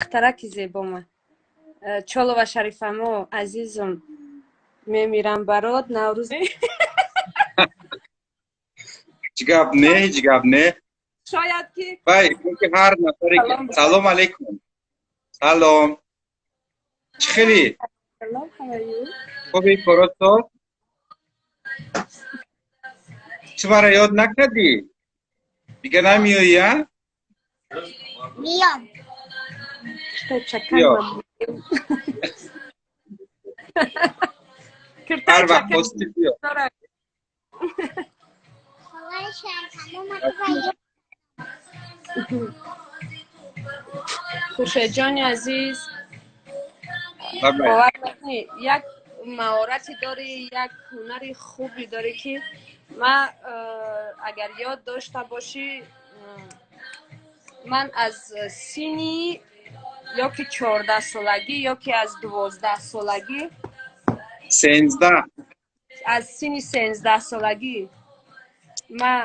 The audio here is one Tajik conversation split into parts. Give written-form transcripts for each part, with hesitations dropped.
Духтараки зебома. Чолова Шарифамо, азизум, мемирам барот, Наврӯз. Ҳеҷ гап не, ҳеҷ гап не. Шояд ки Вай, ки ҳар нафаре ки Салом. Салом алейкум. Салом. Чӣ хели? Hello, how are you? Хуби корото? Чӣ мара ёд накардӣ? Дига намеоӣ, а? Миём. Что чакан? Биё. Киртай Ҳар вақт чакан хости биё. дорад. Холаи Шарифамо маро ёд. Хуршедҷони азиз, Бабай. Бовар мекунӣ, як маҳорате дорӣ, як ҳунари хубе дорӣ, ки ман агар ёд дошта бошӣ, ман аз синни ё ки 14-солагӣ, ё ки аз 12-солагӣ, 13. Аз синни 13-солагӣ ман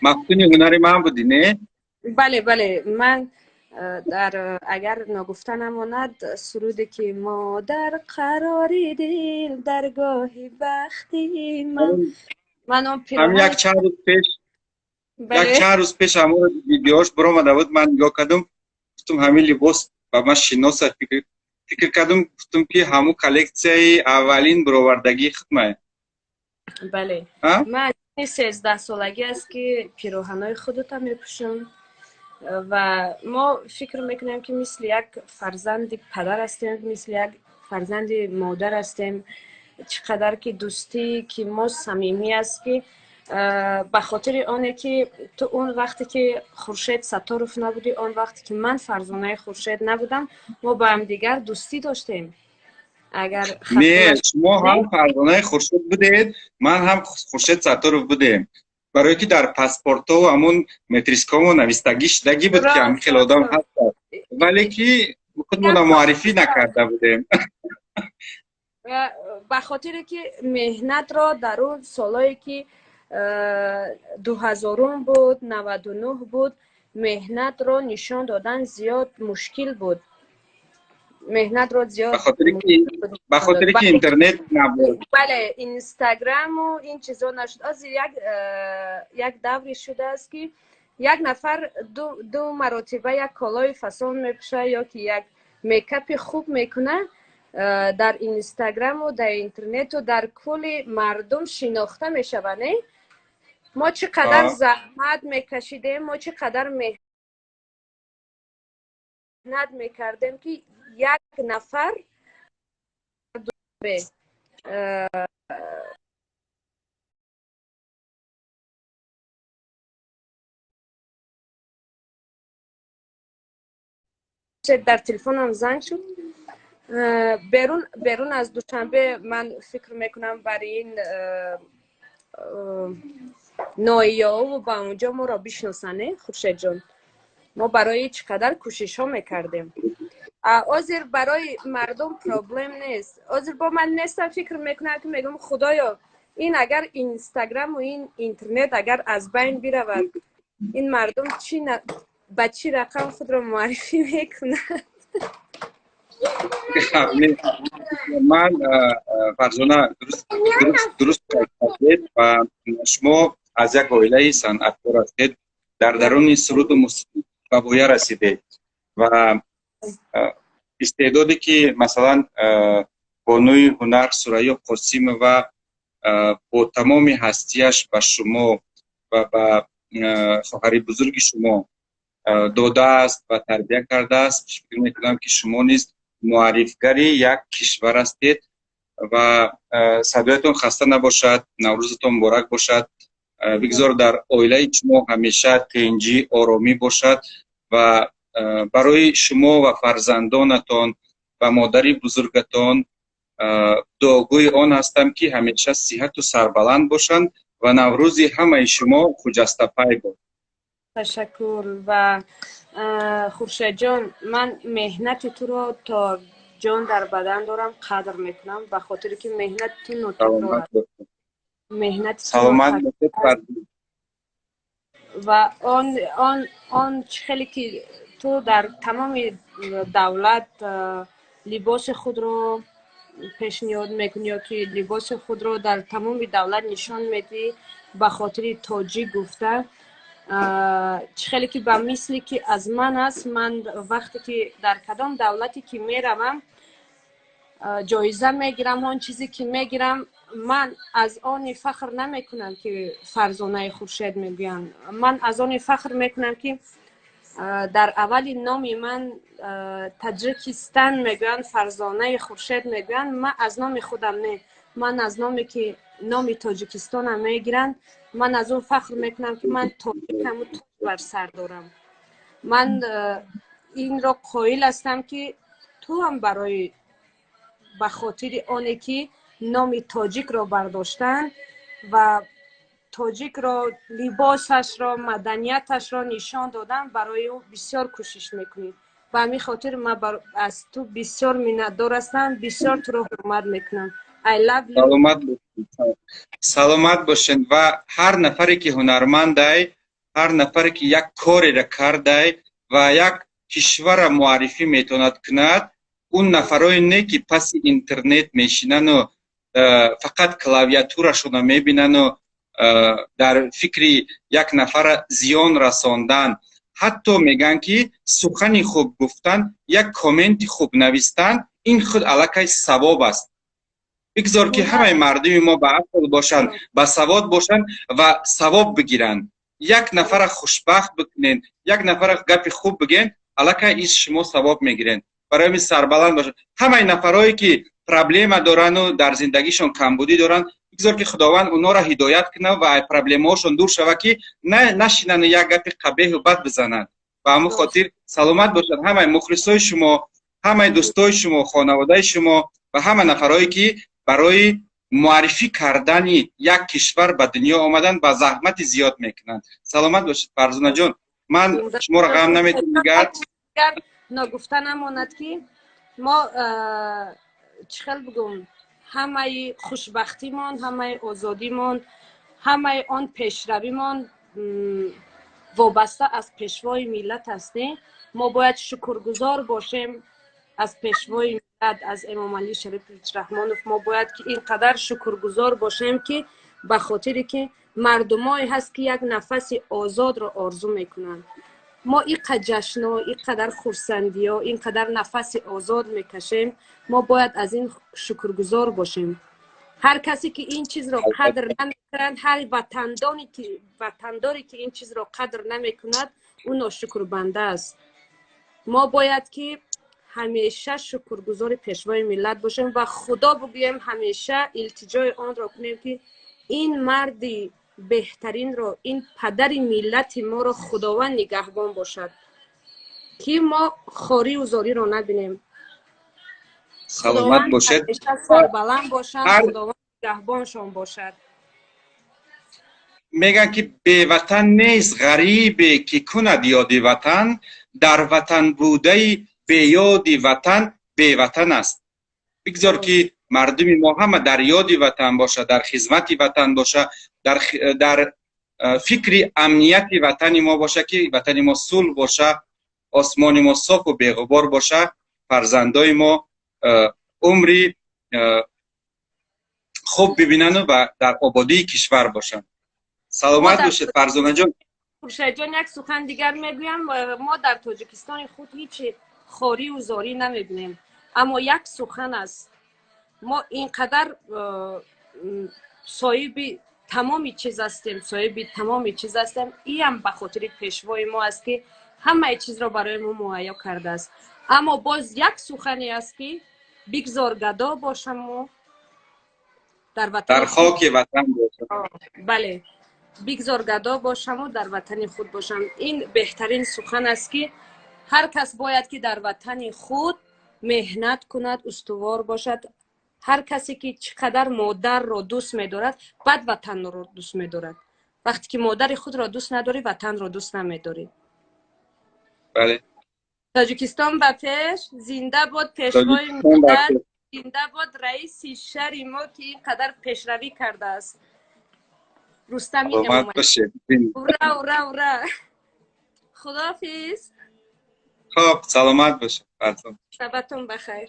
Мафтуни ҳунари ман будӣ, не? Бале, бале, ман дар агар ногуфта намонад, суруде ки модар қарори дил даргоҳи бахти ман, ман он Ҳам пироҳани як чанд рӯз пеш, як чанд рӯз пеш ҳамон видеош баромада буд, ман нигоҳ кардам, гуфтум, ҳамин либос ба ман шиноса, фикр кардам, гуфтум, ки ҳамун коллексияи аввалин баровардагии худмае. Бале. А? Ман аз синни 13-солагӣ аст, ки пироҳанҳои худата мепӯшам, ва мо фикр мекунем, ки мисли як фарзанди падар ҳастем, мисли як фарзанди модар ҳастем. Чӣ қадар ки дӯстӣ ки мо самимӣ аст, ки ба хотири оне ки ту он вақте ки Хуршед Сатторов набудӣ, он вақте ки ман Фарзонаи Хуршед набудам, мо ба ҳамдигар дӯстӣ доштем, агар Не, хато шумо ҳам Фарзонаи Хуршед будед, ман ҳам Хуршед Сатторов будем. Барое ки дар паспортову ҳамун метрискомо навистагӣ шудагӣ буд, ки ҳамин хел одам ҳаст, вале ки худмона муаррифӣ накарда будем. Ба хотире ки меҳнатро дар он солҳое ки 2000-ум буд, 99 буд, меҳнатро нишон додан зиёд мушкил буд, меҳнатро зиёд Ба хотире ки интернет набуд. Бале, инстаграму ин чизо нашуд. Ҳозир як давре шудааст, ки як нафар ду маротиба як колои фасон мепӯшад ё ки як мейкапи хуб мекунад, дар инстаграму дар интернету дар кулли мардум шинохта мешавад, не? Мо чӣ қадар заҳмат мекашидем, мо чӣ қадар меҳнат мекардем, ки як нафар дар телефонам занг шуд. Берун аз Душанбе, ман фикр мекунам, барои ин ноҳияову ба онҷо моро бишносанд, не, Хуршедҷон? Мо барои чӣ қадар кӯшишҳо мекардем. Ҳозир барои мардум проблем нест. Ҳозир бо ман нестам, фикр мекунам, ки мегӯям, худоё, ин агар инстаграму ин интернет агар аз байн биравад, ин мардум чӣ ба чӣ рақам худро муаррифӣ мекунад? Ман, Фарзона, дуруст кардед, ва шумо аз як оилаи санъаткор ҳастед, дар даруни суруду мусиқӣ ба воя расидед, ва истеъдоде ки, масалан, бонуи ҳунар Сурайё Қосимова бо тамоми ҳастияш ба шумо ва ба хоҳари бузурги шумо додааст ва тарбия кардааст, фикр мекунам, ки шумо низ муаррифгари як кишвар ҳастед, ва садоятон хаста набошад, Наврӯзатон муборак бошад, бигзор дар оилаи шумо ҳамеша тинҷӣ, оромӣ бошад, ва барои шумо ва фарзандонатон ва модари бузургатон дуогӯи он ҳастам, ки ҳамеша сиҳату сарбаланд бошанд, ва Наврӯзи ҳамаи шумо хуҷастапай бод. Ташаккур. Ва Хуршедҷон, ман меҳнати туро то ҷон дар бадан дорам қадр мекунам, ба хотире ки меҳнати ту нотакрор аст, меҳнати Саломат. Ва он чӣ хеле ки Ту дар тамоми давлат либоси худро пешниҳод мекунӣ ё ки либоси худро дар тамоми давлат нишон медиҳӣ, ба хотири тоҷик гуфта. Чӣ хеле ки ба мисли ки аз ман аст, ман вақте ки дар кадом давлате ки меравам, ҷоиза мегирам, он чизе ки мегирам, ман аз они фахр намекунам, ки Фарзонаи Хуршед мегӯянд. Ман аз они фахр мекунам, ки дар аввали номи ман Таҷикистан мегӯянд, Фарзонаи Хуршед мегӯянд. Ман аз номи худам не, ман аз номе ки номи Тоҷикистонам мегиранд, ман аз он фахр мекунам, ки ман тоҷикаму тоҷ бар сар дорам. Ман инро қоил ҳастам, ки ту ҳам барои ба хотири оне ки номи тоҷикро бардоштан ва тоҷикро, либосашро, маданияташро нишон додан, барои ӯ бисёр кӯшиш мекунӣ. Ба ҳамин хотир ман аз ту бисёр миннатдор ҳастам, бисёр туро ҳурмат мекунам. I love you. Саломат бошед, саломат бошед. Ва ҳар нафаре ки ҳунармандай, ҳар нафаре ки як кореро кардай ва як кишварра муаррифӣ метавонад кунад, он нафарое не ки паси интернет мешинану фақат клавиатурашонро мебинану дар фикри як нафара зиён расондан. Ҳатто мегӯянд, ки сухани хуб гуфтан, як комменти хуб навистан, ин худ аллакай савоб аст. Бигзор ки ҳамаи мардуми мо ба ақл бошанд, ба савод бошанд ва савоб бигиранд. Як нафара хушбахт бикунед, як нафара гапи хуб бигӯед, аллакай ис шумо савоб мегиред. Барои ҳамин сарбаланд бошад ҳамаи нафарое ки проблема дорану дар зиндагишон камбудӣ доранд. Бигзор ки Худованд онҳоро ҳидоят кунад ва проблемаҳошон дур шавад, ки нашинану як гапи қабеҳу бад бизананд. Ба ҳамон хотир саломат бошад ҳамаи мухлисои шумо, ҳамаи дӯстои шумо, хонаводаи шумо ва ҳама нафарое ки барои муаррифӣ кардани як кишвар ба дунё омадан ба заҳмати зиёд мекунанд. Саломат бошед, Фарзонаҷон. Ман шуморо ғам наметавонам дигар. Ногуфта намонад, ки мо, чӣ хел бигӯм, ҳамаи хушбахтимон, ҳамаи озодимон, ҳамаи он пешравимон вобаста аз Пешвои миллат ҳастем. Мо бояд шукргузор бошем аз Пешвои миллат, аз Эмомалӣ Шарипович Раҳмонов. Мо бояд ки ин қадар шукргузор бошем, ки ба хотире ки мардумое ҳаст, ки як нафаси озодро орзу мекунанд. Мо ин қадар ҷашнҳо, ин қадар хурсандиҳо, ин қадар нафаси озод мекашем. Мо бояд аз ин шукргузор бошем. Ҳар касе ки ин чизро қадр намекунад, ҳар ватандоре ки ин чизро қадр намекунад, ӯ ношукрбанда аст. Мо бояд ки ҳамеша шукргузори Пешвои миллат бошем ва Худо бигӯем, ҳамеша илтиҷои онро кунем, ки ин марди беҳтаринро, ин падари миллати моро Худованд нигаҳбон бошад, ки мо хориву зориро набинем. Саломат бошед. Сарбаланд бошанд, Худованд нигаҳбоншон бошад. Мегӯянд, ки беватан нест ғарибе, ки кунад ёди ватан. Дар ватан будаи беёди ватан беватан аст. Бигзор ки мардуми мо ҳама дар ёди ватан бошад, дар хизмати ватан боша, дар фикри амнияти ватани мо боша, ки ватани мо сулҳ боша, осмони мо софу беғубор боша, фарзандои мо умри хуб бибинану ва дар ободии кишвар бошанд. Саломат бошед, Фарзонаҷон. Хуршедҷон, як сухан дигар мегӯям. Мо дар Тоҷикистони худ ҳеҷ хориву зорӣ намебинем, аммо як сухан аст: мо ин қадар соҳиби тамоми чиз ҳастем, соҳиби тамоми чиз ҳастем. Иам ба хотири Пешвои мо аст, ки ҳамаи чизро барои мо муҳайё кардааст. Аммо боз як сухане аст, ки бигзор гадо бошаму дар ватан дар хоки ватан бошам. Бале, бигзор гадо бошаму дар ватани худ бошам. Ин беҳтарин сухан аст, ки ҳар кас бояд ки дар ватани худ меҳнат кунад, устувор бошад. Ҳар касе ки чӣ қадар модарро дӯст медорад, баъд ватанро дӯст медорад. Вақте ки модари худро дӯст надорӣ, ватанро дӯст намедорӣ. Бале. Тоҷикистон ба пеш! Зинда бод Пешвои миллат, зинда бод раиси шаҳри мо, ки ин қадар пешравӣ кардааст, Рустами Эмомалӣ. Ура, ура, ура! Худоҳофиз. Хоб, саломат бошед, Фарзон. Шабатон бахайр.